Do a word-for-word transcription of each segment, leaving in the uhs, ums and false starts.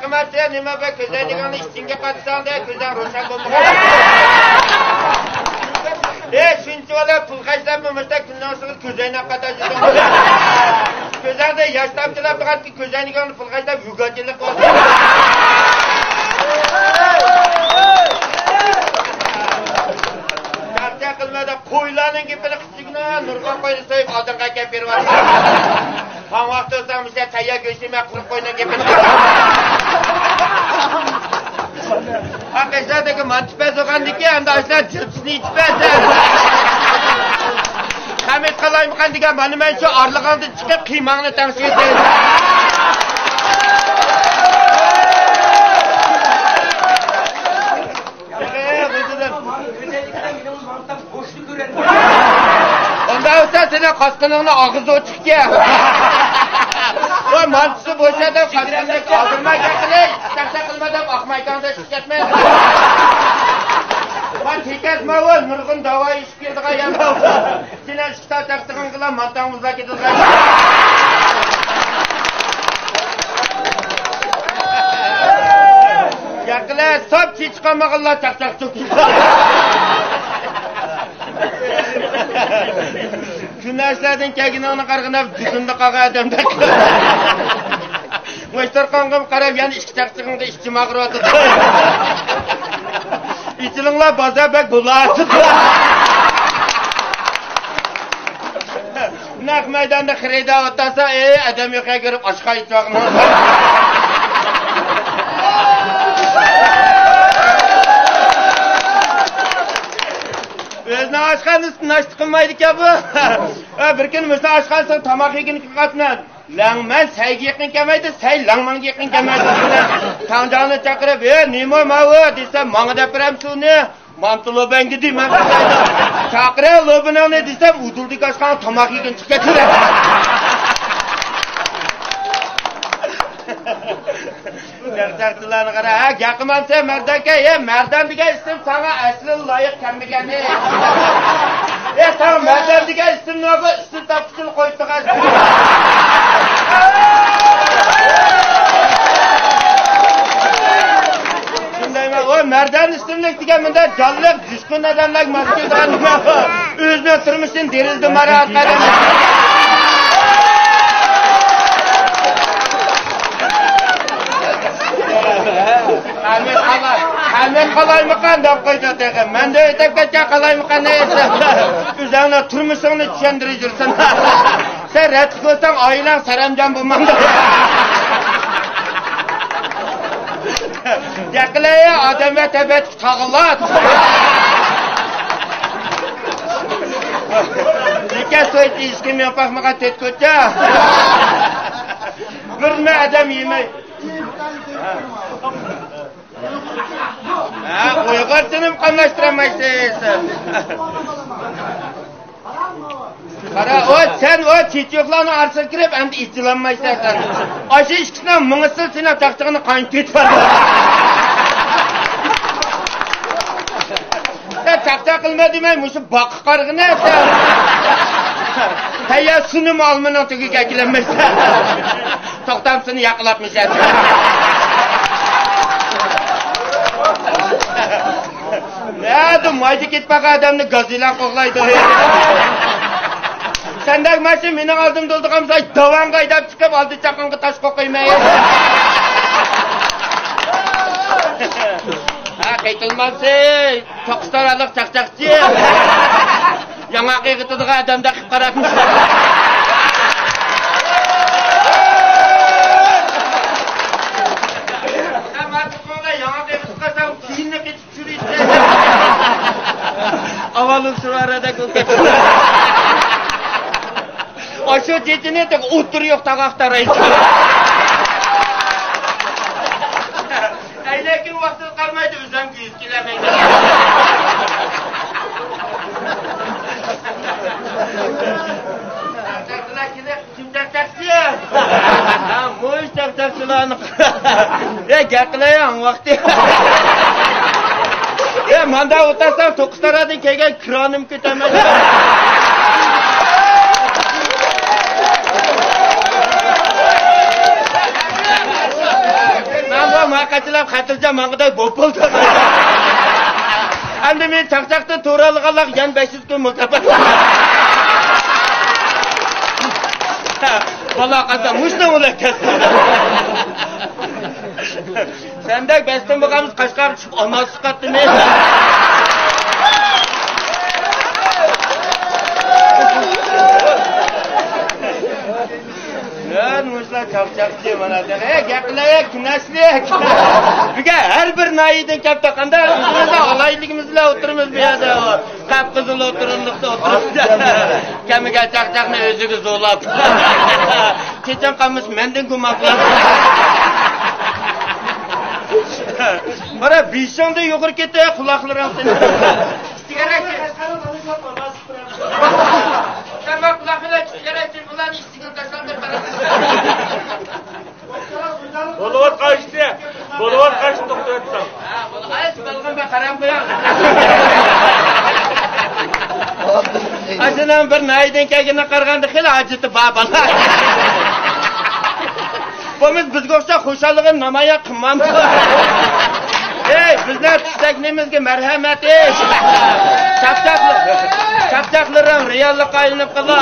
قىممەت، سەن نېمە بىر كۆزەينىكىڭنى ئىچىڭگە قاتىساڭ دە، كۆزۈڭ روشەن بولمىغان. ئە، شۇنچە بالا پۇل خەجلەپمۇ مۇشتا كۈننىڭ سىغىپ كۆزەينەك قاتاشىدىڭ. كۆزۈڭدە ياش تامچىلاپ تۇرغان كۆزەينىكىڭنى پۇل خەجلەپ يۈگەنچىلىك قىلىسەن. چاقچاق قىلما دە، قويلارنىڭ گېپىنى قىچىكىنە نۇرغۇن قوينى سويۇپ ئالدىڭغا ئەكەپ بېرىۋاتىسەن. تاڭ ۋاقتى بولسا مۇشۇ تەييار گۆشنى مەن قۇرۇق قوينىڭ گېپىنى. ھەقىقەتەنكى مانتا پەز بولغاندىكىن ئەمدى ئاشۇلار جىلپىسىنى يېتىپ بەرسە. خەمىت قالايمىقان دېگەن مانا مەن شۇ ئارىلىقىڭدىن چىقىپ قىيماڭنى تەڭشىگىن. ئۇنداق بولسا سېنىڭ قاسقىنىڭنى ئاغزى ئوچۇقكەن. ۋە مانتىسى بوشا دەپ قاسقىنىنى ئالدۇرما گەپ قىلىش، چاقچاق قىلما دەپ ئاقمايكاڭدا چىقىپ كەتمە. ۋە تېكەتمە ئۇ نۇرغۇن داۋا ئېشىپ كېلىدىغان يەر. سېنىڭ ئىككى تال چاقچىقىڭ بىلەن مانتاڭ مۇزا كېتىدىغان. ياقىلە ساپ چېچىقالمىغانلار چاقچاق چوكىدار. كۈنەشلەردىن كەلگىنىڭنى قارىغىنا جۇتۇمدا قالغان ئادەمدەك. مۇشتۇرقاڭغىمۇ قاراپ يەنە ئىككى چاقچىقىڭدا ئىچىم ئاغرىۋاتىدۇ. ئېچىلىڭلار بازار بەك بولاتىدۇ. نەق مەيداندا خېرىدار ئولتۇرسا، ئەي، ئادەم يوق يەرگە كىرىپ ئاشقا ئېچىۋالغىنا. ئۆزىنىڭ ئاشخانىسىدا ناشتا قىلمايدىكەن بۇ. ھە، بىر كۈنى مۇشۇ ئاشخانىسىغا تاماق يېگىلى كىرىۋاتىمەن. لەڭمەن سەيگە يېقىن كەلمەيدۇ، سەي لەڭمەنگە يېقىن كەلمەيدۇ. تاڭجاڭنى چاقىرىپ، ئە، نېمە ماۋۇ دېسەم، ماڭا دەپ بېرەمسۇ ئۇنى؟ مانتا لوبەنگە دەيمەن. چاقىرە لوبىنىڭنى دېسەم، ئۇدۇلدىكى ئاشخانا تاماق يېگىن چىقىپ كەتتى. چاقچاقچىلارنى قارا، ھە، گەپ قىلمامسەن مەردان ئاكا؟ ھە، مەردان دېگەن ئىسىم ساڭا ئەسلى لايىق كەلمىگەن. ھە، ساڭا مەردان دېگەن ئىسىمنى ئىسىم تاپقۇچىنى قويۇپ تۇرغان. شۇندايمۇ؟ ئۇ مەردان ئىسىملىك دېگەن مۇنداق جانلىق، جۇشقۇن ئادەملەرگە ماس كېلىدىغان نېمە؟ ئۆزىنىڭ تۇرمۇشىدىن دېرىزىدىن ماراقلىق ئادەم. ھەمىد قالاي-، ھەمىد قالايمىقان دەپ قويدى تېخى. مەندە ئۆتۈپ كەتكەن قالايمىقان دەيسەن. ئۆزۈڭنىڭ تۇرمۇشۇڭنى چۈشەندۈرۈپ يۈرسەن. سەن رەتلىك بولساڭ ئائىلەڭ سەرەمجان بولمامدۇ؟ دەقىلەي ئادەم ۋە تەبىئەتتىكى تاغىلار. لېكىن سويت ئىشكى مېڭىپ باقمىغان تۆت كوچا. بىرمۇ ئادەم يېمەي. ھە، ئۇيغۇرچىنىمۇ قاملاشتۇرالمايسىز. قارا، ئۇ سەن ئۇ چېچەكلەرنىڭ ئارىسىغا كىرىپ، ئەمدى ئېچىلالمايسەن سەن. ئاشۇ ئىككىسىنىڭ مېڭىسى سېنىڭ چاقچىقىڭنى قاينىتىۋېتىۋالىدۇ. سەن چاقچاق قىلما دېمەي، مۇشۇ باغقا قارىغىنە سەن. تەييار سۇنىمۇ ئالمىنىڭ تېگىگە ئەكېلەلمەيسەن. توختام سېنى ياقىلاپ مىشەت. نەدە مايدا كېتىپ باققان ئادەمنى گازېلان قوغلايدۇ. سەندەك ماشىنا مېنىڭ ئالدىمدا تۇرىدىغان بولسا، داۋانغا ھەيدەپ چىقىپ، ئالدى چاققانغا تاش قوقۇيمەن. ھە، قېتىلماسى، توققۇز تارالىق چاقچاقچى. ياڭاق ئېغىتىدىغان ئادەمدەك قىلىپ قاراپمىش. ياڭاق ئېغىتىپ قالسام، كېيىننى قېتىپ چۈشۈرۈش. ئاۋۋال سۇۋارەدەك بولۇپ كەتتى. ئاشۇ چېچىنى تېخى ئوتتۇرا يوق تاغاق تارايدۇ. ئەينەكنىڭ ۋاقتىغا قارىمايدۇ، ئۆزۈم كۆيۈپ كېلەلمەيدۇ. چاقچاقچىلار كېلىپ، كىم چاقچاقچى؟ ھە، مۇشۇ چاقچاقچىلارنى. ئە، گەپ قىلەيلى، ۋاقتى. ئە، ماندا ئولتۇرسام، توققۇز تارادىن كەلگەن كرانىم كېتەلمەيدۇ. مەن بۇ قاچىلاپ خاتىرجەم ماڭغۇدەك بولۇپ بولدى. ئەمدى مېنى چاقچاقتىن تۇرالىغانلارغا يەنە بەش يۈز كۈن مۇكاپات. بالا قازا مۇشۇنى ئۇلار كەتتى. سەندەك بەستىن بولغانمىز قاشقارغا چۈشۈپ ئاناس چىقاتتىمى؟ مەن مۇشۇلار چاقچاقچى مانا دەپ، ئەي گەپ قىلاي كۈنەشلىك. بۈگۈن ھەر بىر ناھىيەدىن كەپتۇ، قانداق ئۆزىمىزنىڭ ئالاھىدىلىكىمىز بىلەن ئولتۇرىمىز بۇ يەردە. قاپقىزىل ئولتۇرۇلۇقتا ئولتۇرۇپتۇ. كەمگە چاقچاقنى ئۆزىگە زورلاپ. چېچەن قالمىسا مەندىن گۇمان قىلىڭ. قارا، بېشىڭدىن يۇقىرى كېتە، قۇلاقلىرىڭ سېنىڭ. سىگارەت چېك. سەن بار قۇلاق بىلەن سىگارەت چېك، بۇلارنى ئىچىگە تاشلاپ بېرىپ قارا. بولۇۋاتقان ئىشنى، بولۇۋاتقان ئىشنى توختىتىۋەتسەڭ. ھە، بولدى. ئاي، سىز بەلغەم بەك خاراب قويۇڭ. ئاشۇنىڭ بىر ناھىيەدىن كەلگىنىگە قارىغاندا خېلى ھاجىتى بار بالا. بولمىسا بىزگە ئوخشاپ خۇشاللىقىنى نامايان قىلمامدۇ؟ ئەي، بىزنىڭ چۈشتەك نېمىزگە مەرھەمەت ئىش. چاقچاقلىرىڭ رېئاللىققا ئايلىنىپ قالا.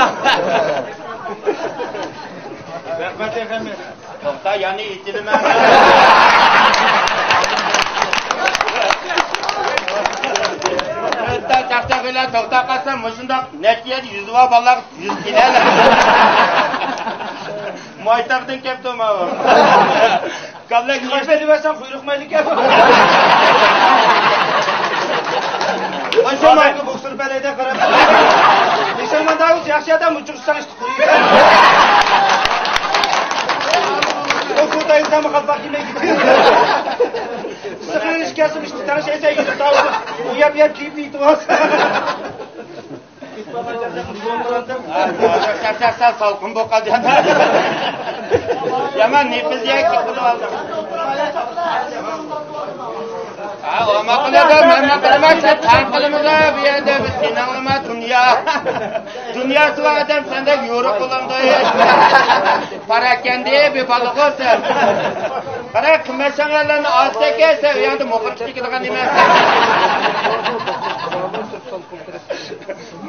رەھمەت، رەھمەت. توختا، يەنە ئېچىلىمەن. ھەتتا چاقچاق بىلەن توختاپ قالسام، مۇشۇنداق نەچچە يەردە يۈزى بار بالىلار يۈز كېلەلەر. مايتاقتىن كەپتۇ ماۋۇ. كاللەك نېمە دېۋەرسەن، قۇيرۇق مەيلىكەن. ماشىنا ماكا بوكسور بەلەيدە قاراپ. نىشانماندا ياخشى ئادەم ئۇچۇرساڭ ئىشتە قۇرۇيسەن. ئو كوتايسام قالپاق يېمەي كېتىپ. سىغىر ئىش كەلسىم ئىشتە تەڭشەيسەن يۈرۈپ تاۋۇزۇپ. ئۇ يەپ يەپ كېيىپ يېتىۋالسا. چاقچاق سەل سالقىن بولۇپ قالدى. يامان نېپىز يەك قىلىپ ئالدىم. ھە، ئۇ ماقۇل ئادەم، مەن ماقۇل ئەمەس، سەن تەن قىلىمىز بۇ يەردە بىز سېنىڭلىما دۇنيا. دۇنياسى بار ئادەم سەندەك يورۇق بولامدۇ؟ پاراكەندە بىر بالىغۇ سەن. قارا، قىممەت شاڭيەرلەرنى ئالسا ئىكەن، سەن ئۇ يەردە مۇخبىر چېكىدىغان ئەمەس.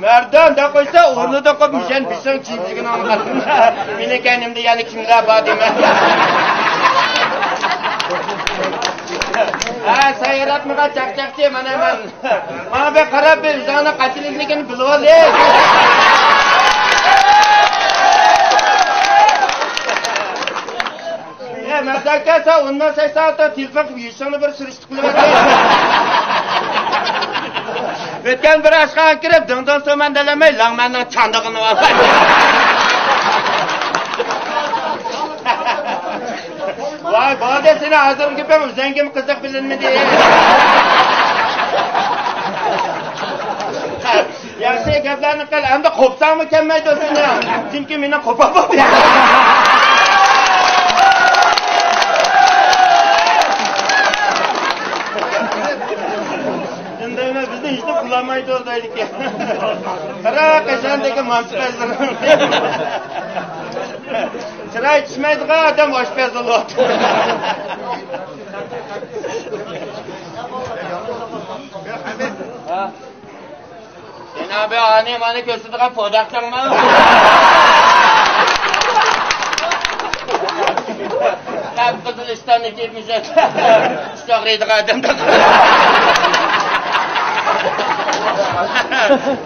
مەردان دەپ قويسا، ئورنىدا قويۇپ، مىشەن بېشىڭ چىمچىكىنى ئاڭلىغان. مېنىڭ كەينىمدە يەنە كىملەر بار دېمە. ھە، سەن ياراتمىغان چاقچاقچى، مانا مەن. ماڭا بىر قاراپ بېر، ئۆزۈڭنىڭ قانچىلىكلىكىنى بىلىۋال. ئە، مەردان ئاكا، سەن ئۇنداق سەكسەن ئالتە تېلېفون قىلىپ يېشىڭنى بىر سۈرۈشتە. ئۆتكەن بىر ئاشخانىغا كىرىپ، دىڭدىڭ سومەن دېلەمەي، لەڭمەننىڭ چاندىقىنى ئالدى. ۋاي، بولدى، سېنىڭ ھازىرقى گېپىڭ ئۆزۈڭگىمۇ قىزىق بىلىنمىدى. ياخشى گەپلەرنى قىل، ئەمدى قوپساڭمۇ كەلمەيدۇ سېنىڭ. چۈنكى مېنىڭ قوپام بولدى. شۇندايمۇ بىزنى ھېچنېمە قىلالمايدۇ دەيدىكەن. قارا، قەشەندىكى مانسىپەزلىرىم. چىراي چۈشمەيدىغان ئادەم ئاشپەز بولۇۋاتىدۇ. سېنىڭ بىر ئانى مانا كۆرسىتىدىغان پوداقچاڭمۇ؟ قىپقىزىل ئىشتاننى كىيىپ مىشەت. ئىش توغرىيدىغان ئادەم.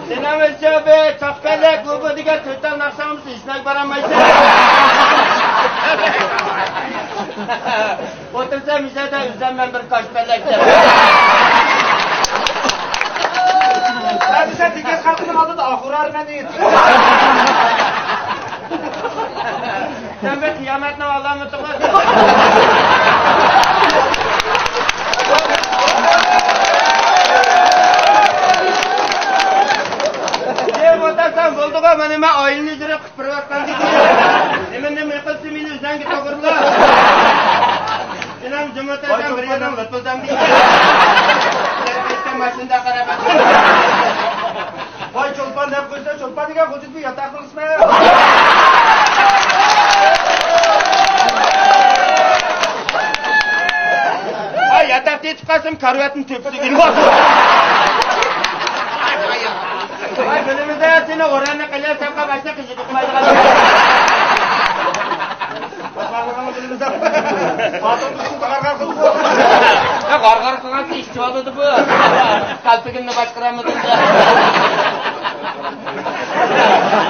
سېنىڭ ئۆلچەۋ بىر چاقپەلەك، بۇ، بۇ دېگەن تۆت تال ناخشاڭمۇ ئىشمەك بارالمايسەن. ئولتۇرسام مىشەدە ئۆزۈم مەن بىر كاشپەلەك دەپ. ھەدىسە دېگەن خەلقنىڭ ئالدىدا ئاخۇرار مەن ئېيت. سەن بىر قىيامەتنىڭ ئالامىتىغۇ. دەپ ئولتۇرسام بولدىغۇ، مانا مەن ئائىلىنى ئىجرا قىلىپ بېرىۋاتقاندىن كېيىن نېمە نېمە قىلسا مېنى ئۆزۈڭگە توغرىلا. ئىنام جۇمۇ تەركەن بىر يەردىن لىپىلدام دېيىشكەن. ماشىنىدا قاراپ. ۋاي چولپان دەپ قويسا، چولپان دېگەن خوجىدىن ياتاق قىلسىمۇ. يېتىپ قالسام، كارىۋاتنىڭ تۆپىسىگە ئېلىۋالدىم. ۋاي، بىلىمىزدە سېنى ئوراننى قىلىۋەتسەم، باشقا قىزىق ئۇقمايدىغان. خوتۇن قىزنى غارغار قىلدى. يا، غارغار قىلغانسا ئىش چوغلىدى بۇ. قەلپىگىمنى باشقۇرالمىدىم.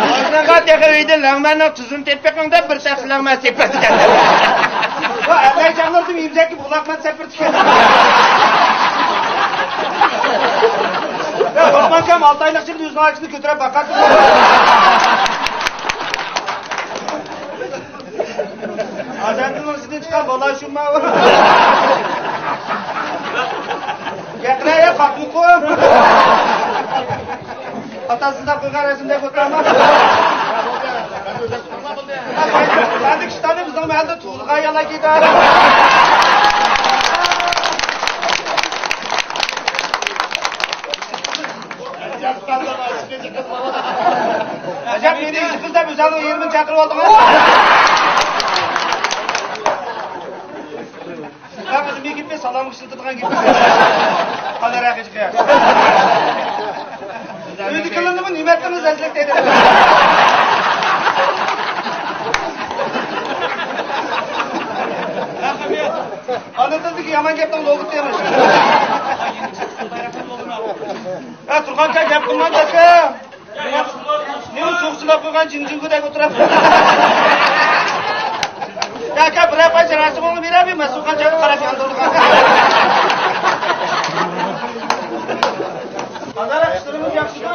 ئۆزۈڭگە تېخى ئۆيدە لەڭمەننىڭ تۇزىنى تېپىپ بېقىڭ دەپ بىر تەخسە لەڭمەن سېپىۋەتكەن. ۋا، ئەمەي چاغلىرىم ئىمزەككە بۇلاقمەن سەپىرىپ. يا، ئوسمانكام ئالتە ئايلىق چىقىپ ئۆزىنىڭ ئاكىسىنى كۆتۈرۈپ باقاتتى. ئادەمنىڭ ئىچىدىن چىققان بالا شۇما. گەپلەر يا قاتمىقۇ. ئاتاسىدا قويغان رەسىمدەك ئولتۇرامەن. بەندە كىشىلەرنى بىزنىڭ مەھەللىدە تۇغۇلغان يالا كېتەر. ئەجەب، مېنى ئىش قىل دەپ ئۆزۈڭنىڭ يېرىمىنى چاقىرىپ ئالدىڭ. ھەم ئىلمىي گېپى، سالامغا ئىشلىتىدىغان گېپى. قانداق ھەقىقەت؟ ئۆيدىكىلەرنىمۇ نېمە ئەتتىڭىز ئەزلىك دەيدۇ. ئانا تىلدىكى يامان گەپنىڭ لوگىكىسى يوق. ھە، تۇرغانچە گەپ قىلماڭ، ئاكا. نېمە سۇغا چىلاپ قويغان جىنجىڭگۇدەك ئولتۇرۇپ. يا ئاكا، بىرەر پاي جىراجىمىڭنى بېرەمدۇ؟ مەن سۇغا قانچە قاراپ ياندۇرىدىغان. قانداق ئىشلىرىڭىز ياخشىمۇ؟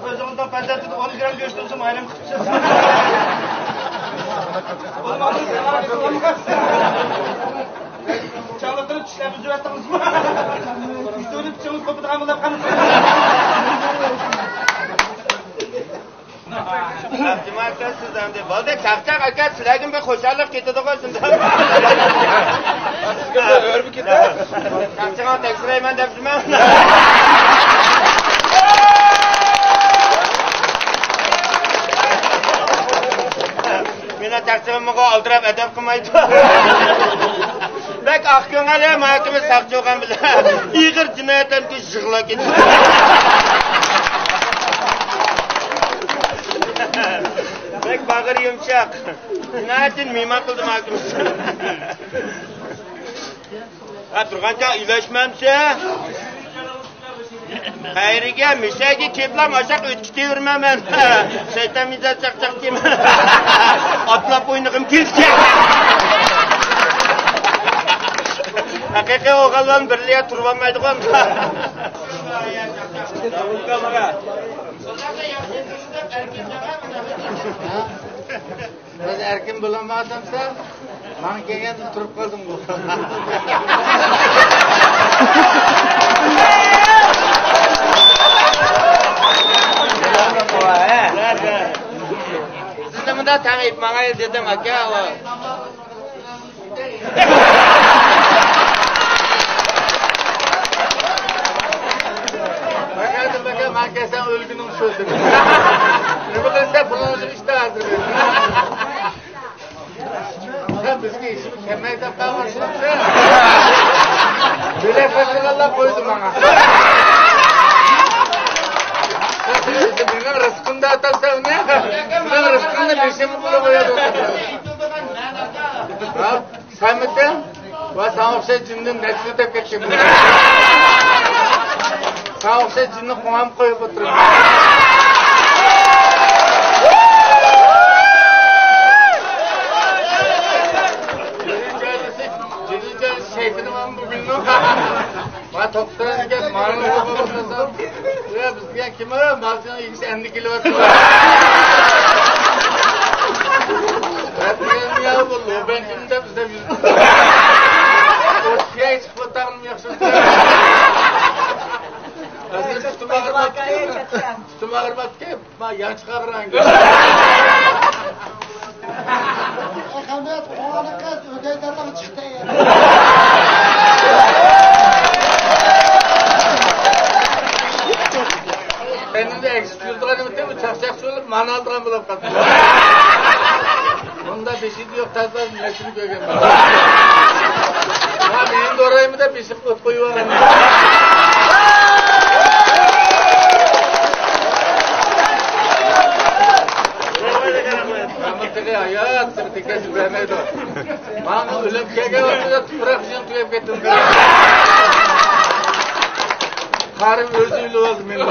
ئۆزىڭىزنىڭ پەرزەنتىدە ئون گرام گۆش تۇرسىمۇ ئايرىم قىپسىز. چاڭلىتىپ چىشلەپ ئۈزۈۋەتتىڭىزمۇ؟ يۈتۈۋېلىپ چىڭىپ قوپىدىغان بولۇپ قالدى. ئابدۇمەن ئاكا، سىز ئەمدى بولدى، چاقچاق ئاكا، سىلەرگىمۇ بىر خۇشاللىق كېتىدىغۇ شۇنداق. سىزگە بىر ھۆرمىتى كېتىدۇ. چاقچىقىڭ تەكشۈرەيمەن دەپسىمەن. مېنىڭ چاقچىقىمغا ئالدىراپ ئەدەپ قىلمايدۇ. بەك ئاق كۆڭۈل، ماكىمىز ساقچى بولغان بىلەن ئېغىر جىنايەتلەرنى يىغلاپ كېتىدۇ. بەك باغرى يۇمشاق. جىنايەتتىن مېھمان قىلدى ماكىمىز. ھە، تۇرغانچە ئۆيلەشمەمسە؟ قەيرىگە، مۈشەگە كېپىلا ماشاق ئۆتكۈچ دەۋرىمەن مەن. شەيتان مىجەز چاقچاقچىمەن. ئاتلاپ ئوينىغۇم كېلىشى. ھەقىقىي ئوغۇللار بىرلىيە تۇرۇۋالمايدىغان. بىز ئەركىن بولالمايۋاتامسەن؟ ماڭا كەلگەندە تۇرۇپ قالدىڭغۇ. سىزنى مۇنداق تەڭ ئېلىپ ماڭاي دېدىم، ئاكا. ماكا، ماكا، ماكا، سەن ئۆلگىنىڭ شۇ دېدى. نېمە قىلسا پۇلىڭىزنى ئىشتە ھازىر. سەن بىزگە ھېچنېمە كەلمەي دەپ قالغانسەن. بۆلەك باشلىغانلار قويدى ماڭا. سەن بىزنىڭ رىزقىنى دەۋاتامسەن ئۇنى. بىزنىڭ رىزقىنى بېشىمىزغا قويۇۋاتىدۇ. ھە؟ سەنمىسەن؟ ۋە ساڭا ئوخشاش جىندىن نەچچىنى دەپ كەتكەن. ساڭا ئوخشاش جىننى قوڭاپ قويۇپ ئولتۇرۇپ. جىننى جايلىسى، جىننى جايلىسى شەيتىنى مانا بۇ گۈلنىڭ. ۋە توختايدىكەن، مانا يا بىزگە كىم ئۇ؟ مالچىنىڭ ئىگىسى ئەمدى كېلىۋاتىدۇ. ئەتىگەن يا بۇ لوبەن كىم دەپ ئىزدەپ يۈرىدۇ. ئۇ سىياي چىقىپ ئولتۇرغىنىم ياخشى. ھازىر پۇتۇم ئاغرىماپتۇ. پۇتۇم ئاغرىماپتۇ. ما ياغ چىقارغان. ئەخمەت، قوڭغان قىز ئۆگەي دادام چىقتى. ئەمدى ئەكسىپ يۈرىدىغان ئىدى، بۇ چاقچاقچى بولۇپ مانا ئالىدىغان بولۇپ قاپتۇ. بۇندا بېشىدا يوق تازا نەرسىنى كۆرگەن. بېسىپ ئوت قويۇۋالغان. ئەمما تېخى ھايات، تېخى تېكەشكە بەرمەيدۇ. ماڭا ئۆلۈپ كەلگەن ۋاقتىدا تۇپراق يۈزۈم تۈگەپ كەتتىم. قارىم ئۆزى ئۆلۈۋالدى مېنى.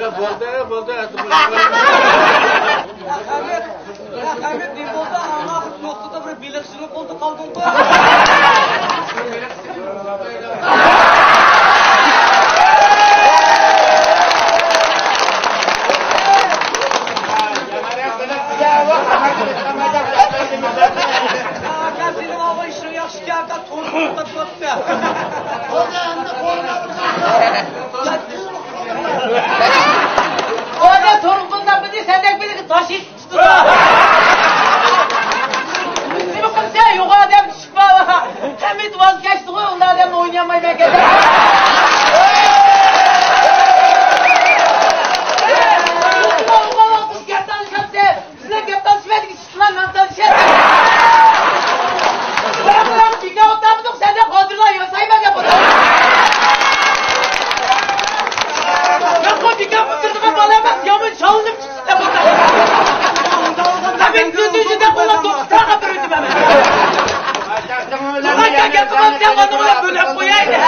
يا بولدى، بولدى، ئەمدى بولدى. ئەخمەت، ئەخمەت، نېمە بولدى؟ ئاڭا نۇقتىدا بىر بېلىقچىنىڭ قولىدا قالدىڭغۇ. ئاكا، سېنىڭ ئاۋۇ ئىشىڭ ياخشىكەن، ئاكا، تورۇققا قويۇپتۇ. ئاكا، تورۇققا قويۇپتۇ، سەندەك بىرىگە تاش ئېتىپ نېمە قىلسا يوغان ئادەم چۈشۈپ بار. ھەممىسى ۋاز كەچتىغۇ، ئۇنداق ئادەم ئوينىيالمايمەن. بىزنىڭ گەپ تالىشىۋەتكىچە ئىشلار نان تالىشىۋەتكەن. بىراق، بىراق، بىكار ئولتۇرمىدۇق، سەندەك ھازىرلا ياسايمەن دەپ ئولتۇر. مەن بۇ بىكار ئولتۇرىدىغان بالا ئەمەس، يامان شاللىنىپ چىقسۇن دەپ ئولتۇر. مەن سۆزۈڭنى دەپ ئۇلار دوستلارغا بېرىۋېتىمەن. تۇرغان كاكا تۇغان سەن مانا بىلەن بۆلۈپ قويايلى.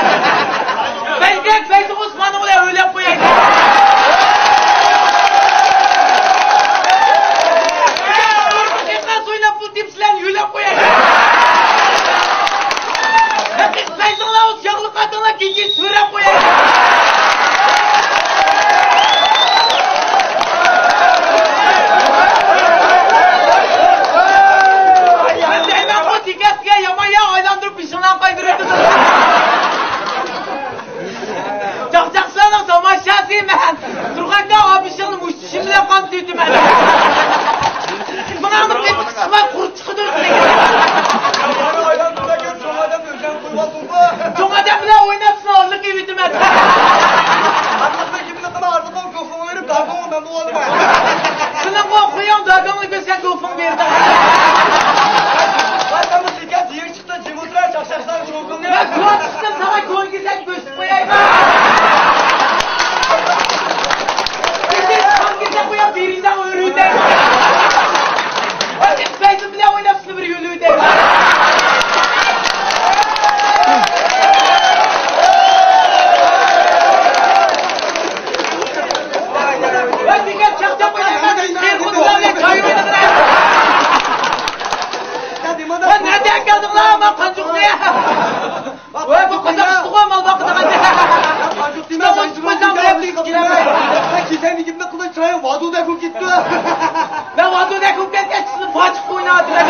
بەلگەك فەيزى ئوسماننى بىلەن ئۆلۈپ قويايلى. سۇيناپ بۇ دېپسىلەرنى يۆلەپ قويايلى. ھەقىقىي فەيزىڭلار ئۇ ياغلىق ئاتىڭلار كېيىن سۆرەپ قويايلى. مەن دەيمەنغۇ، تېكەستىگە يامان يا ئايلاندۇرۇپ بېشىڭلارنى قايتۇرۇۋېتىدۇ. چاقچاقچىلارنىڭ تاماشاسى مەن. تۇرغانكا ئابىشىڭنى مۇشت چىشىم بىلەن قامچىۋېتىمەن. مانا ئۇنى قېتىپ چىقماي قۇرۇپ چىقىدۇ. چوڭ ئادەم بىلەن ئويناپسىز، ئارىلىق يېۋېتىمەن. ئارىلىقنى كىمنى قىلا، ئارىلىقنىڭ گوفىڭى بېرىپ، داگوڭنى مەن بولۇۋالىمەن. سېنىڭ بۇ خۇيۇڭ داگوڭنى كۆرسە گوفىڭ بېرىدۇ. مەن كونا چىقسام ساڭا كونا كېسەك بۆسۈپ قويايمەن. كېسەك چىققان كېسەك قويۇپ بېرىسەن ئۆرۈدەك. ئاچىق پەيزىم بىلەن ئويناپ سېنى بىر يۆلۈدەك. مەن دېگەن چاقچاق ئوينايمەن، خېرى قۇدۇلارنى چاي ئوينىدىم. ۋە نەدىن كەلدىڭلار، مانا قانچۇقنى؟ ۋە بۇ قازاق ئىشتىغۇ، مال باقىدىغان. قانچۇق دېمە، قانچۇق دېمە. كېسەكنى كىمنى قىلدى، چىرايى ۋادۇدەك بولۇپ كېتىپتۇ. مەن ۋادۇدەك بولۇپ كەتكەچ سىزنى پاچىققا ئويناۋاتىمەن.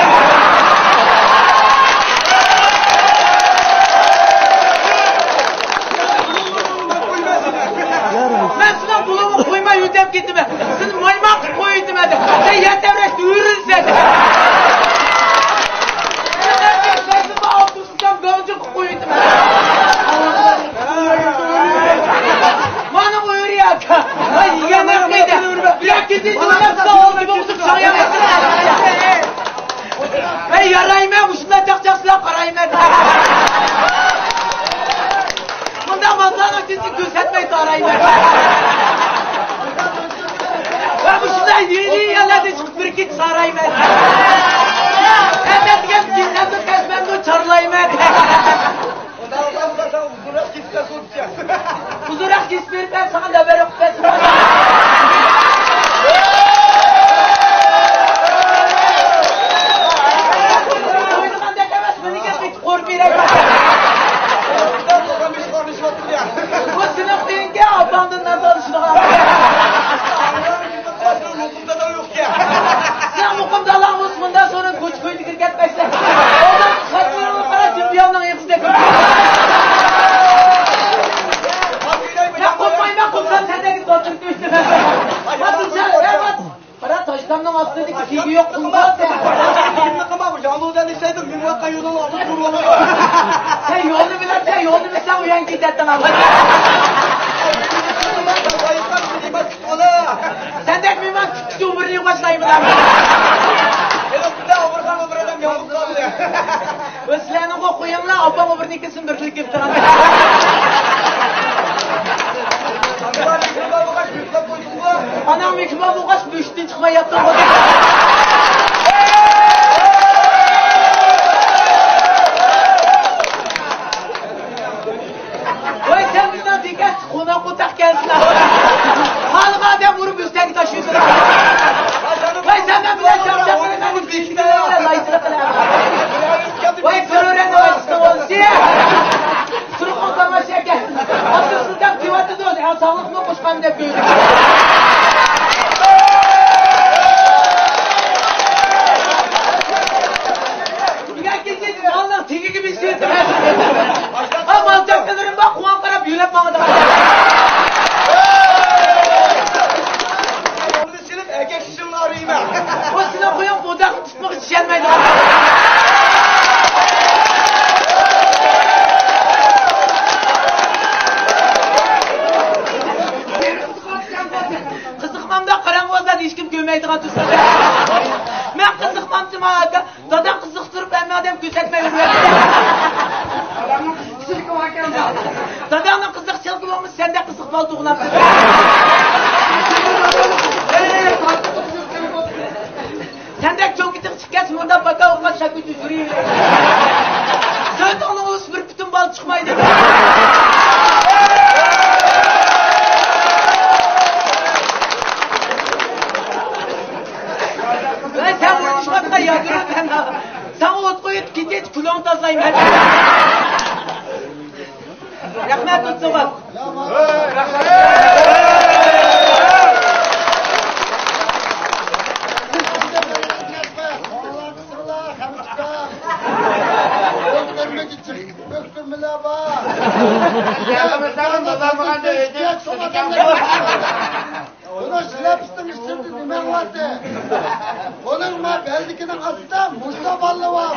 مەن سېنىڭ بۇلۇڭۇڭنى قويماي يۆتەپ كېتىمەن. سېنى مايمان قىلىپ قويۇۋېتىمەن. سەن يەر تەۋرەشتە ئۆرۈلىسەن. ئاپتوبۇستا گاۋجۇققا قويۇۋېتىمەن. مانا ئۆرى ئاكا. ۋاي، يېگەن ھەققىدە. يا كېتىدۇ، ئويناپسا ئالدى بولسا چاياق. ھەي، يارايمەن، مۇشۇنداق چاقچاقچىلار قارايمەن. مۇنداق مازلارنىڭ ئىچىدىن كۆرسەتمەي سارايمەن. ۋە مۇشۇنداق يېرى يەرلەردىن چىقىپ بىر كېچە سارايمەن. ئەتە دېگەن كېسەمدە كەسمەمدۇ چارلايمەن. ئۇزۇنراق كېسىپ بېرىمەن، ساڭا نەۋرە قىلىپ بەرسىمەن. ئوينىغاندەك ئەمەس، مېنىڭكى قېتىپ قورۇپ بېرەي. بۇ سېنىڭ ئۆيۈڭكى، ئاپاڭدىن نان تالىشىدىغان. سېنىڭ مۇقىم داداڭ يوقكەن. سېنىڭ مۇقىم داداڭ بولسا، مۇنداق سورۇن كوچا كويدا كىرىپ كەتمەيسەن. ئالدىڭقى خەتلىرىڭنى قارا، دۈمبىيانىڭ ئېغىزىدەك. مەن قورقمايمەن، قورقسام سەندەك باتۇر كۆيدۈم. باتۇرجان، ئەي باتۇر. قارا، تاشلامنىڭ ئاستىدىكى تېگى يوق قىلغان. كىمنى قىلما، بۇ ياڭلۇدەن ئىشلەيدۇ، مېڭىۋاتقان يولۇڭ ئالدىدا تۇرۇۋالىدۇ. سەن يولنى بىلەمسەن، يولنى بىلسەڭ ئۇيان كېتەتتىڭ. سەندەك مېھمان كۈتكۈچى ئۆمرىنى يوقاتمايمەن. مېنىڭ بىلەن ئاغرىغان بىر ئادەم يالغۇز قالدى. ۋە سىلەرنىڭغۇ قويۇڭلار، ئاپام ئوبرىنى كېسىن بىر تىل كېلىپ تۇرغان. ئاناڭ مېھمان بولغاچ، مۈشۈكتىن چىقماي ياتتىڭغۇ. ۋاي، سەن مۇنداق دېگەچ، قوناق-قوتاق كەلسىلا. خالىغان ئادەم ئۇرۇپ ئۆستەڭگە تاشلىۋېتىدۇ. ۋاي، سەن مەن بىلەن چاقچاق قىلىمەن، بىكىنى بىلەن لايچىلىق قىلىمەن. ۋاي، كۆرۈرەن، ۋاي، سىزنىڭ ئونسى. سۇرۇققا تاماشا ئەكەن. ئاپتور سىزدەك دېۋاتىدۇ، ساغلىقمۇ قوشقان دەپ كۆردۈم. بۈگۈن كېچە مالنىڭ تېگىگە بېسىۋېتىپ ھەزىر. ھا، مال چاپقىلىرىم بار، قۇۋان قاراپ يۆلەپ ماڭىدىغان. سېلىپ ئەكەش ئىشىڭنى ئارىيمەن. ئۇ سېنىڭ قويۇڭ بۇداق تۇتمىغا چۈشەلمەيدىغان. قىزىقمامدا قاراڭغۇ بولسا ھېچكىم كۆرمەيدىغان تۇرسا. مەن قىزىقمامچىما ئاكا. داداڭ قىزىقتۇرۇپ ھەممە ئادەم كۆرسەتمەي يۈرۈۋەتتى. داداڭنىڭ قىزىق چىلكە باركەن. داداڭنىڭ قىزىق چىلكە بولمىسا سەندەك قىزىق بالا تۇغۇلامدۇ؟ سەندەك چوڭ كىچىك چىقكەچ مۇنداق باكا ئوقۇغان شاگىرت يۈرۈۋېرىدۇ. سۆزۈڭنىڭ ئۇلىسى بىر پۈتۈن بالا چىقمايدۇ. ۋەي، سەن ئۇرۇشۇۋاتقان يادرو سەن. ساڭا ئوت قويۇپ كېتىپ، كۈلۈڭ تازىلايمەن. رەھمەت، ئوتسىغىز. بۇنىڭ شىلەپىسىنىڭ ئىچىدە نېمە قىلاتتى؟ بۇنىڭ ما بەلدىكىنىڭ ئاستىدا مۇشۇنداق باللا بار.